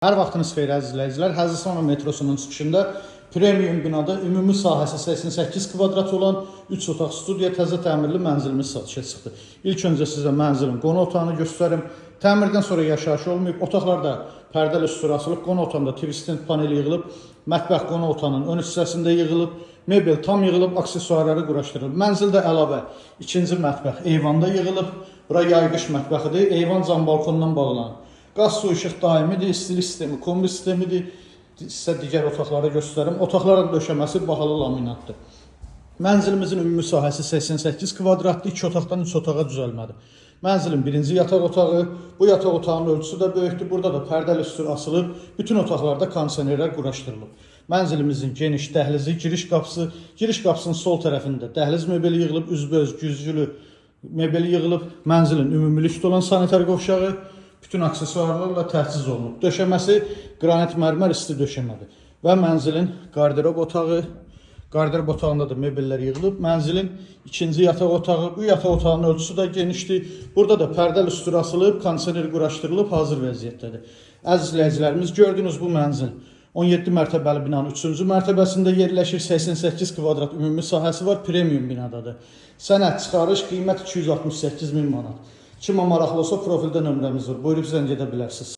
Hər vaxtınız xeyir, əziz izləyicilər. Həzi metrosunun çıxışında premium binada ümumi sahəsi 88 kvadrat olan 3 otaq studiya təzə təmirli mənzilimiz satışa çıxdı. İlk öncə sizə mənzilin qonaq otağını göstərim. Təmirdən sonra yaşayış olmayıb, otaqlarda pərdəli üstü asılıb, qonaq otağında TV stand paneli yığılıb, mətbəx qonaq otağının ön hissəsində yığılıb, mebel tam yığılıb, aksesuarları quraşdırılıb. Mənzildə əlavə ikinci mətbəx eyvanda yığılıb. Bura yayğış mətbəxidir. Eyvan cam balkondan bağlanıb. Qaz, su, işıq daimidir, istilik sistemi, kombi sistemidir. Sizə digər otaqları göstərim. Otaqların döşəməsi bahalı laminatdır. Mənzilimizin ümumi sahəsi 88 kvadratdır. 2 otaqdan 3 otağa düzəlmədir. Mənzilin birinci yataq otağı, bu yataq otağının ölçüsü də böyükdür. Burada da pərdəli üstü asılıb, bütün otaqlarda kondisionerlər quraşdırılıb. Mənzilimizin geniş dəhlizi, giriş qapısı, giriş qapısının sol tərəfində dəhliz mebeli yığılıb, üzbəüz güzgülü mebeli yığılıb. Mənzilin ümumilikdə olan sanitar qovşağı bütün aksesuarlarla təchiz olunub. Döşəməsi qranit mərmər isti döşəmədir. Və mənzilin qarderob otağı, qarderob otağında da mebellər yığılıb. Mənzilin ikinci yataq otağı, bu yataq otağının ölçüsü də genişdir. Burada da pərdəli üstü asılıb, kondisioner quraşdırılıb, hazır vəziyyətdədir. Əziz izləyicilərimiz, gördüyünüz bu mənzil 17 mərtəbəli binanın 3-cü mərtəbəsində yerləşir. 88 kvadrat ümumi sahəsi var, premium binadadır. Sənəd çıxarış qiymət 268 min manat. Kimə maraqlı olsa profildə nömrəmiz var. Buyurub zəng edə bilərsiniz.